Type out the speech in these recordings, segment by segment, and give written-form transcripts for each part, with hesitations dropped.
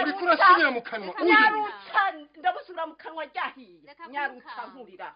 Uriko urasubira mu kanwa. Nyarutsa ndabusubira mu kanwa ryahiye. Nyarutsa nkurira.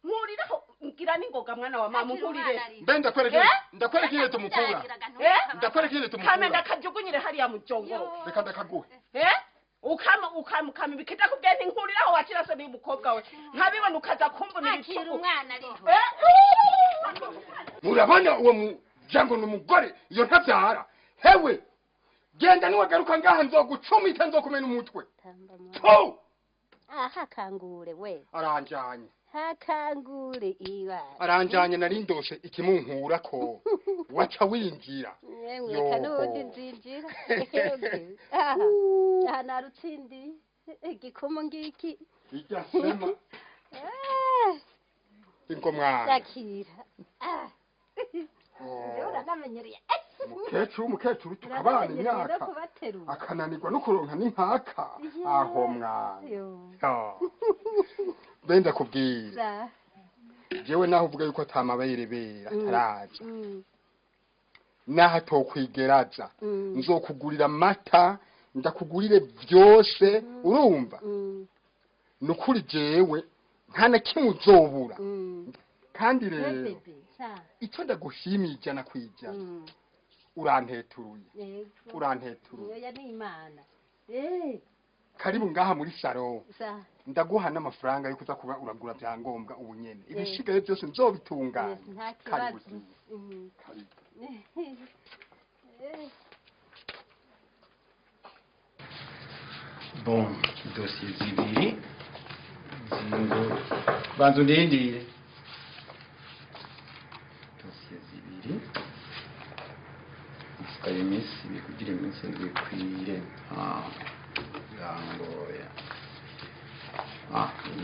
Nkuriraho ngira n'ingoga mwana wa mama nkurire. Mbe ndakwereka ndakwereka tumukura. Ndakwereka tumukura. Kame ndakajugunyire hariya mu jongoro. Reka ndakaguhe. Ukama ukama ukama bikita kubwira nkuriraho wakira se n'umukobwa we. Nkabibona ukaza kumvuna ibitugu. Umwana ariho. Murabona uwo muryango n'umugore iyo ntabyara. Hewe genda niwagaruka ngaha nzogucumita nzokumena umutwe. Aha kangure we. Aranjanye. Hakangure iba. Aranjanye nari ndoshe ikimunkura ko waca winjira. Yemwe kanundi nzinjira. Aha narutsindi igikomo ngiki. Ijya sema. Ingo mwana. Yakira. Namenyereye. Mukecuru tukabana imyaka akananirwa no kuronka n'inkaka aho mwana. Benda kubwira. Jewe naho uvuga yuko atamabere bera ataraza. Naho atokwigeraza nzokugurira amata ndakugurire byose urumva. Nukuri jewe nta na kimwe uzobura. Kandi rero icyo ndagushimiye 100% uranteturuye. Uranteturuye. Oya ni Imana. Karibu ngaha muri salon. Ndaguha n'amafaranga yo kuza kuba uragura byangombwa ubunyene. Ibishigaye byose nzobitunganya. Karibu. Karibu. Bon, dossier zibiri zingo banzu ndindire. Dossier zibiri. Usigaye iminsi ibiri kugira iminsi ikwire. Yangoya.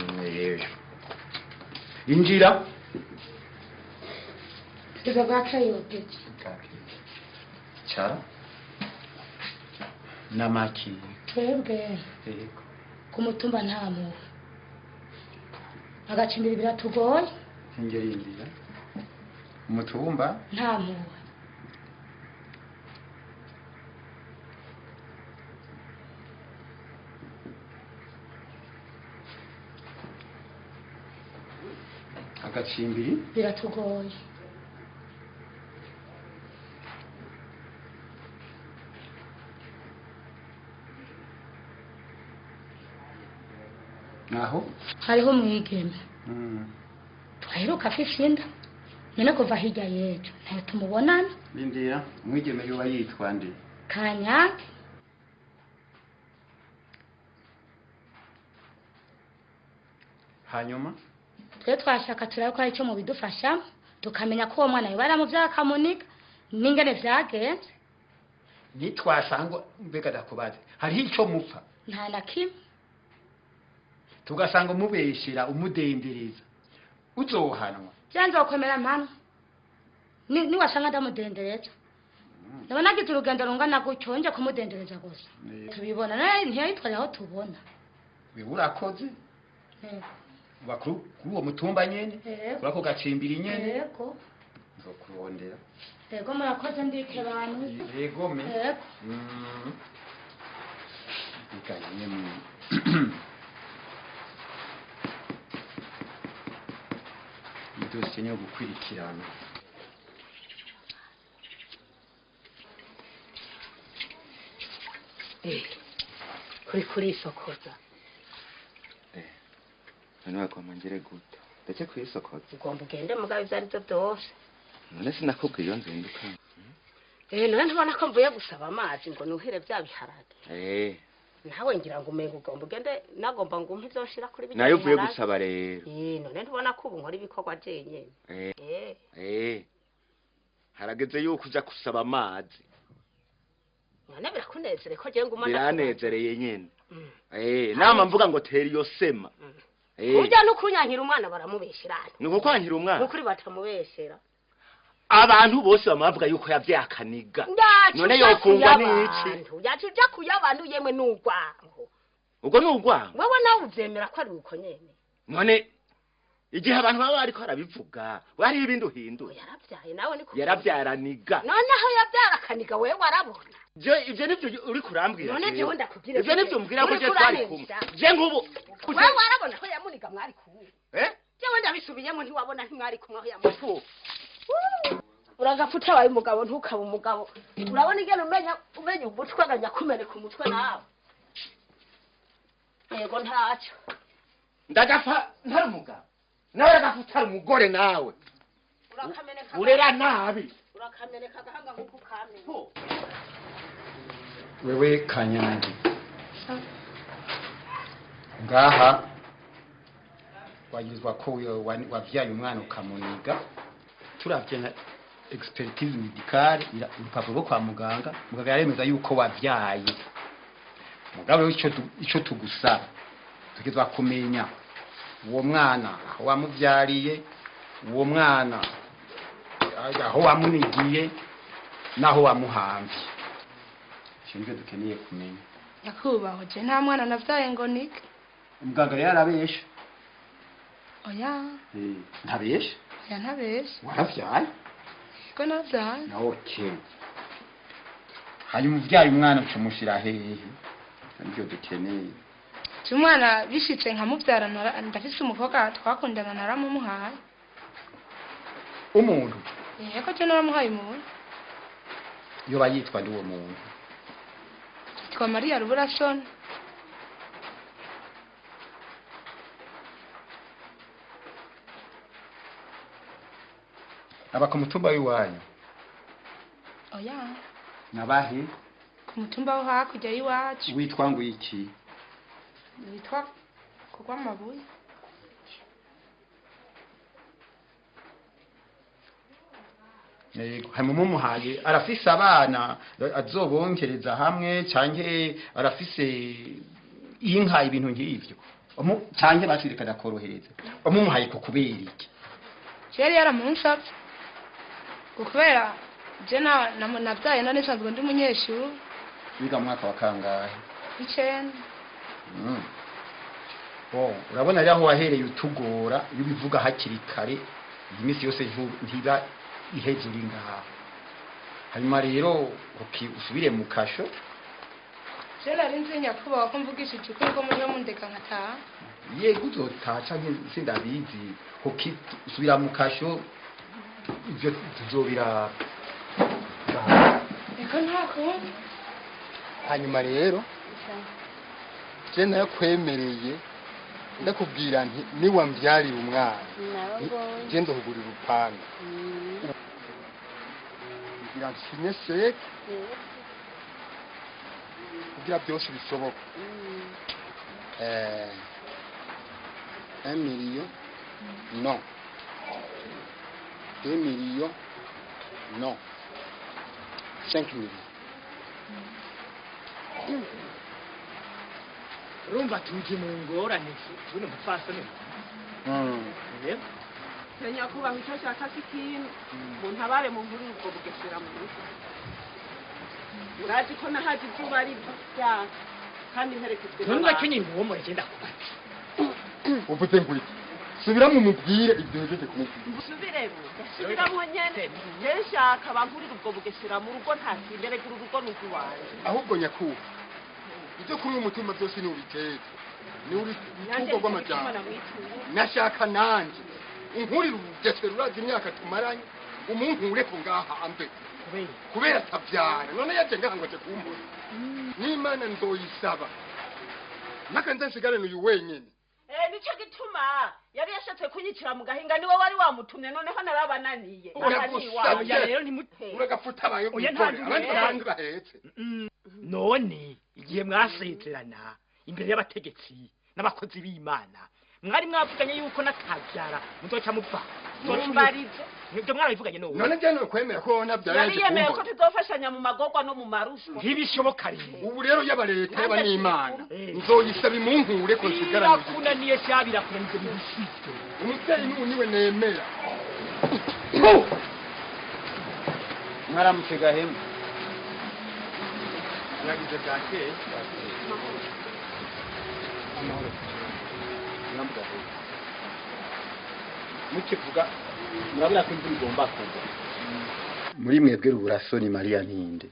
Imwe injira. Izo bwakayogeje. Cara. Namaki. Twebwe. Yego. Ku mutumba nta muntu. Agacimbiri biratugoye. Ingeri indira. Umutumba nta muntu. Agacimbiri biratugoye. Naho hariho umwigeme twaheruka afise inda none kuva hirya y'ejo ntayo tumubonana. Lindira umwigeme yoba yitwa nde? Kanyange. Hanyuma twe twashaka turabe ko hari icyo mubidufasha tukamenya ko uwo mwana yoba yaramuvyara akamunika n'ingene vyagenze. Nitwasanga mbega ndakubaze hariho ico mupfa? Nta na kimwe. Tugasanga umubeshera umudendereza uzohanwa. Je nzokwemera mpano niwasanga ndamudendereza. Ndabona agize urugendo rungana gutyo nje kumudendereza gusa. Tubibona ntiyayitwara aho tubona. Wewe urakoze. Bakuru kuri uwo mutumba nyene urako gacimbiri nyene. Yego. Nzokurondera. Yego murakoze ndike bantu. Yego me. Yego. Ikanye mu idosiye niyo gukwirikirana. Kuri isokoza. None wagomba ngere gute? Ndetse kwisokoza. Ugomba ugende mugabo ivyo ari byo byose. None sinakubwiye iyo nzinduka. None ntubona ko mvuye gusaba amazi ngo nuhire bya biharage. Nawe ngira ngo umenga ugomba ugende nagomba ngo umpe ivyo nshira kuri bijya. Nayo uvuye gusaba rero. None ntubona ko ubu nkora ibikorwa jenyene. Harageze yuko uja gusaba amazi. None birakunezereye ko je nguma biranezereye nyene. Nama mvuga ngo tera iyo sema. Urya nukunyankira umwana baramubesherana. Nuko kwankira umwana? Nukuri batamubeshera. Abantu bose bamavuga yuko yavyakaniga. None yofungwa n'iki? Yacuja kuyabantu yemwe n'urwango. Ubwo n'urwango? Wewe nawe uvyemera ko ari uko nyene. None igihe abantu baba bariko barabivuga, wari ibindi uhindura. Yaravyaye nawe niko. Yaravyaraniga. None aho yavyarakaniga wewe warabona. Je ivyo nivyo uri kurambwira. None jewe ndakubwira. Ivyo nivyo mbwira ko je twari kumwe. Je nkubu. Wewe warabona ko yamuniga mwari kumwe. Eh? Jewe ndabisubiyemo ntiwabona ntimwari kumwe aho yamuniga. Uragapfuta wawe umugabo ntukaba umugabo. Urabona ingene umenya umutwe aganya kumeneka umutwe nawe. Yego ntacyo. Ndagapfa ntari umugabo. Nawe uragapfa utari umugore nawe. Urakameneka. Urera nabi. Urakameneka agahanga nkuko ukamenya. Wewe Kanyange ngaha wagirizwa ko wavyaye umwana ukamuniga. Turavye na expertise médicale urupapuro rwo kwa muganga, muganga yaremeza yuko wavyaye. Mugabo ico tugusaba tugizwa kumenya uwo mwana aho wamuvyariye, uwo mwana aho wamunigiye naho wamuhamvye. Icyo nivyo dukeneye kumenya. Nyakubahwa je nta mwana navyaye ngo nike. Muganga yarabesha. Oya. Ntabesha? Oya ntabesha. Waravyaye? Ko navyaye. Okay. Hanyuma uvyaye umwana ucamushira hehe? Nivyo dukeneye. Je umwana bishitse nkamuvyara ndafise umukobwa twakundana naramumuhaye. Umuntu? Yego je naramuhaye umuntu. Yoba yitwa ndi uwo muntu? Yitwa Maria Ruburasoni. Aba ku mutumba w'iwanyu? Oya. Nabahe? Ku mutumba wo hakurya y'iwacu. Witwa ngo iki? Witwa kugwa amabuye. Yego, hanyuma mumuhaye arafise abana azobonkereza hamwe canke arafise inka ibintu nk'ivyo. Canke bashirikana korohereza. Mumuhaye ko kubera iki? Yari yaramunsavye. Kubera je navyaye none nsanzwe ndi umunyeshuri. Wiga mu mwaka wa kangahe? 9. Bon, urabona rero aho wahereye utugora iyo ubivuga hakiri kare iyi minsi yose ntiba iheze uri ngaha. Hanyuma rero usubire mu kasho. Je nari nzi nyakubahwa ko mvugishije ukuri ko muje mundeka nkataha. Yego uzotaha canke sindabizi. Usubira mu kasho ivyo tuzobiraba. Eko ntakundi. Hanyuma rero je narakwemereye ndakubwira nti niwamvyarira umwana je ndohugurira urupanga. Kugira nsinye sheke kugira byose bishoboka. 1 million non, 2 millions non, 5 millions. Urumva tuje mu ngorane tuno mupfasoni. Yego. Nyakubahwa icyo nshaka si ikintu muntabare mu nkuru ubwo bugesera mu rugo. Murazi ko nahaje izuba riva kandi mperekejwe n'abantu. None kenye impumo igenda kubatse. Uvuze ngo iki? Subiramo umubwire ibyo uhejeje kumubwira. Subiremo. Subiramo nyene. Je nshaka bankurira ubwo bugesera mu rugo nta kinderega urugo ni urw'iwanje. Ahubwo nyakubahwa ibyo kuri uyu mutumba byose ni ubitetse. Ni urutungo rw'amajyambere. Nashaka nanje unkurira ubugesera urazi imyaka tumaranye umunkure ko ngaha ambe. Kubera atabyara none yaje ngaha ngo aje kumbura. N'Imana ndoyisaba. Naka nze nsigare n'uyu wenyene. Nico gituma yari yashatse kunyicira mu gahinga niwe wari wamutumye noneho narabananiye. Uragapfuta abayo abandi abandi bahetse. None igihe mwasezerana imbere y'abategetsi n'abakozi b'Imana mwari mwavuganye yuko natabyara muzoca mupfa. Mumbarize. Nibyo mwarabivuganye none. None je no kwemera ko nabyara yaje kumva. Yari yemeye ko tuzofashanya mu magorwa no mu marusho. Ntibishoboka rero. Ubu rero yaba leta yaba n'Imana nzoyisaba imunkure ko nsigaranye. Birakunaniye sha birakunaniye bibishitse. Umuvyeyi n'ubu niwe nemera. Mwaramutse Gahemu. Mwagize bwakeye. Amahoro. Mukivuga murabona ko imvura igomba kugwa. Muri mwebwe Ruburasoni Mariya ninde?